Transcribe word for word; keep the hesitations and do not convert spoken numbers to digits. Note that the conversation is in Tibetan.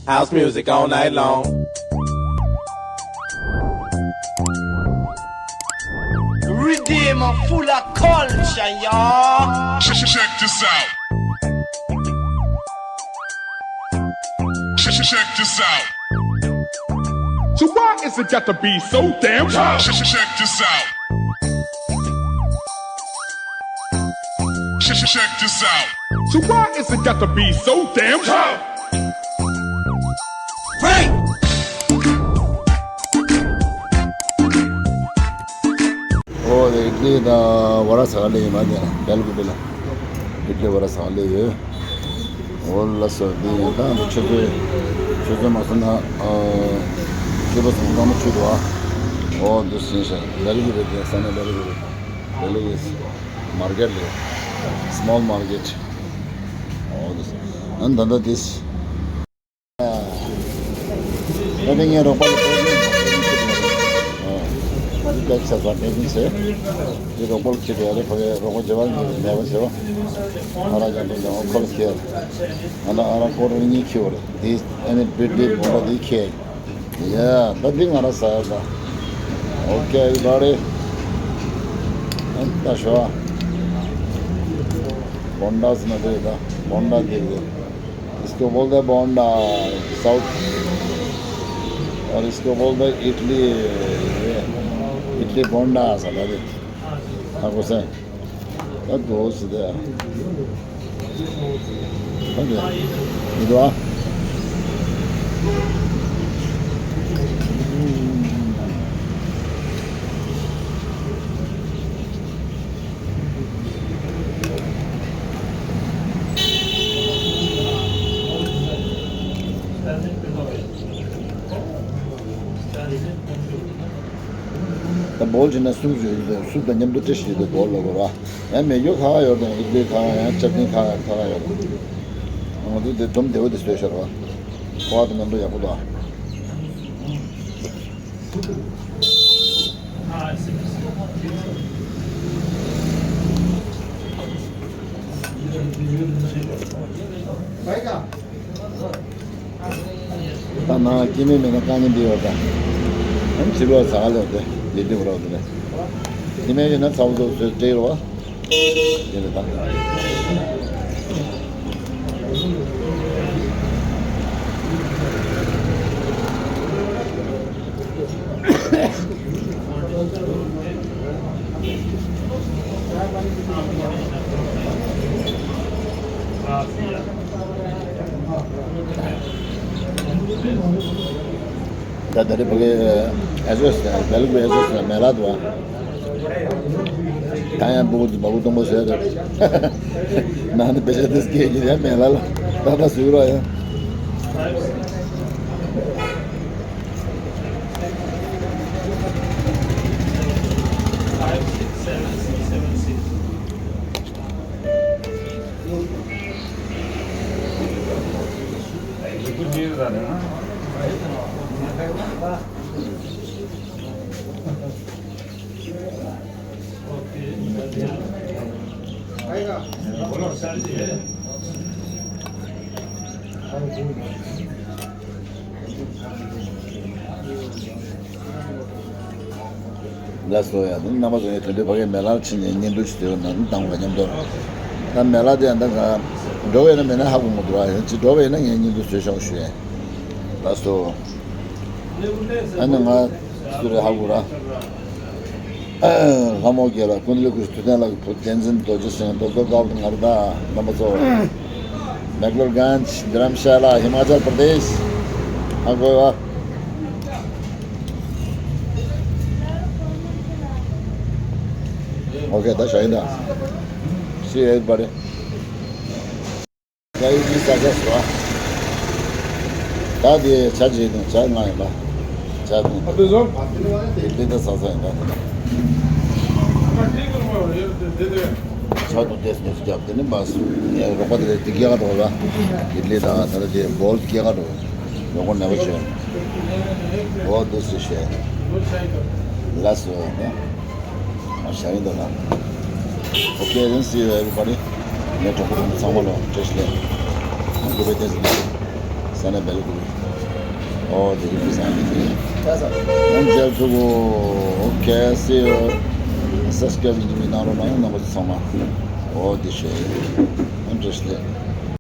House music all night long. Redeem full of culture, y'all. Check this out. Check, check, check this out. So why is it got to be so damn tough? Check, check, check this out. Check, check, check this out. So why is it got to be so damn tough? Break! ཨོ་དེ་ལི་དང་བ་ར་ས་ལི་ཡིན་མ་དེ་ན་བེལ་གུ་བེ་ལ་བེ་ལི་བ་ར་ས་ལི་ཡོད། ཨོ་ལ་སོ་དེ་ཡིན་ད་ཆུ་ཚོད་ཆུ་ཚོད་མ་སོང་ན་ཨ་ཆུ་པ་སོང་ཙང་མ་ཆུ་དུ་ཨ་ཨོ་འདུ་སེ་ཤ་བེལ་གུ་བེ་དེ་ས་ན་བེལ་གུ་བེ་བེལ་གུ་མར་ཀེཊ་ལ་སི་མོལ་མར་ཀེཊ། ཨོ་འདུ་སེ་ཨ་ད་ད་དེ་སི། ད་ནི་ངའི་རོགས་པ་ལ་པེ་ཀིང་ཨ། འདི་ཀ་ཆ་ཚང་པེ་ཀིང་བྱས། འདི་རོགས་པ་ལ་ཁྱེར་ཡོད་རེད། ཕ་གིའི་རོགས་པ་བྱེད་པ་ནི་མེད་པ་བྱེད་པ། ང་རང་ཀྱང་འགྲོ་ཀྱང་ཁོ་ལ་ཁྱེར། ང་ལ་ཨ་ར་ཀོ་ར་གཉིས་ཁྱེར་བ་རེད། འདི་ཨ་ནི་བི་ལི་བོ་ར་འདི་ཁྱེར། ཡ་ད་འདི་ང་རང་ཟ་ཡ་ད། ཨོ་ཁེ་ཨེ་བྷི་རི་བྷ་ཌི། ཨ་ད་ཤོ་ཨ། བོན་ཌ་ཟེར་ན་འདི་རེད་ད། བོན་ཌ་འདི་རེད། इसको बोलते हैं बोंडा, साउथ। और इसको बोलते हैं इडली, ये, इडली बोंडा, ऐसा था। हाँ, कुछ है। तो दोस्त थे। ओके। इधर आ। ད་བོལ་བྱས་ན་སུབ་བཟོས་ཡོད་དེ། སུབ་དང་མཉམ་དུ་བཀྲ་ཤིས་བདེ་ལེགས་བོལ་ལ་གོ་ར། ཡང་མེ་སྒྱོགས་ཁ་ཁ་ཡོད་དང་། ཨིད་ལི་ཁ་ཁ། ཡང་ཅབ་ནི་ཁ་ཁ་ཁ་ཁ་ཡོད་དང་། ང་ཚོ་དེ་སྡོམ་བདེ་བོ་དེ་བཟོས་ཤར་བ། ཁོ་བ་དེ་མཉམ་དུ་ཡག་པོ་འདུག་ཨ། ད་ནང་སྐྱེ་དམན་མེད་ན་དཀའ་ངལ་འདི་ཡོད་ད། ཨ་ནི་བྱིས་པ་ཟ་ག་ལ་དེ་ལས་དེ་བ་ར་དེ་རེད། སྐྱེ་དམན་ཡོད་ན་ཚ་བོ་ཚོ་བཟོས་སྤྲད་རོགས། དེ་རེད་ད། ད་ད་རེས་ཕ་གི་ཨེ་ཟོས་བལ་གུ་ཨེ་ཟོས་མེ་ལ་དུ་བ། ད་ཡང་བུ་གུ་བ་བུ་སྟོང་པོ་ཟེར་རེད། ནང་ནས་བེ་ཤ་དེ་སྐད་ཀྱི་ཡང་མེ་ལ་ལ་ད་ད་ཟུག་ར་ཡང་། ལགས་སོ། ཡ་ནི་རྣམ་པ་ཚོ་ངས་དེ་འདྲའི་ཕ་གིའི་མེ་ལ་ཕྱིན་ནས་བརྙན་ཐུང་ཞིག་བཟོས་ན་ནི་བཏང་བ་མཉམ་དུ། ད་མེ་ལ་དེ་ཡང་ད་ག་འགྲོ་བས་ན་མེད་ན་ཧ་གོ་མི་འདུག་ཨ། ཡང་ཅིག་འགྲོ་བས་ན་ངས་བརྙན་ཐུང་བཟོས་ཤོག་ཞུ་ཡས། ལགས་སོ། ཨ་ནི་ང་སུ་རེད་ཧ་གོ་ར། ལྷ་མོ་རྒྱལ་ལགས། ཀུན་ལེགས་སྐུ་ཞབས་ཐུབ་བསྟན་ལགས་ཀྱི་བུ་བསྟན་འཛིན་རྡོ་རྗེ་སེང་གེ་རྡོ་རྡོ་དཀར་པོ་ང་རེད་ད། རྣམ་པ་ཚོ། མེག་ལོར་གྷན་ཇི། དྷ་རམ་ཤ་ལ། ཧི་མ་ཅལ་པར་དེཤ། ཧ་གོ་བ། Okay, that's right. See you, everybody. ད་ཡིན་ས་ས་སོ། ད་དེ་ཆ་བྱེད་དང་ཆ་ལྔ་ཡིན་པ། ཆ་དང་། ཨ་དེ་ཟོ། དེ་དེ་ད་ས་ས་ཡིན་ད་དེ། ཆ་དུ་དེ་སོ་སོ་རྒྱབ་དེ་ནི་མ་སུ། ངའི་རོགས་པ་དེ་ལས་དེ་སྐྱེ་ག་འགྲོ་ལ། དེ་ལས་ད་ད་ད་དེ་བོལ་སྐྱེ་ག་འགྲོ། རོགས་པ་ནས་པ་བྱོས། འོ་དེ་སུ་ཤེས། ལ་སོ་ཡ་ད། ཨ་ཤ་ཡིན་ད་ལ། Okay, then see you, everybody. ངའི་གྲོགས་པོ་ཚང་མ་ལ་བཀྲ་ཤིས་བདེ་ལེགས། Happy Independence Day. ས་ན་བེལ་ཀུལ། ཨོ་དེ་རིག་པའི་ས་ནས་དེ། ཡང་མཇལ་ཚུགས། ཨོ་ཁེ། སི་ཡུ། སབ་སི་ཀྲའིབ་ཡིན་མིན་གནང་རོགས་གནང་། རྣམ་པ་ཚོ་ཚང་མ། ཨོ་དེ་ཤོད། ཨོ་བཀྲ་ཤིས་བདེ་ལེགས།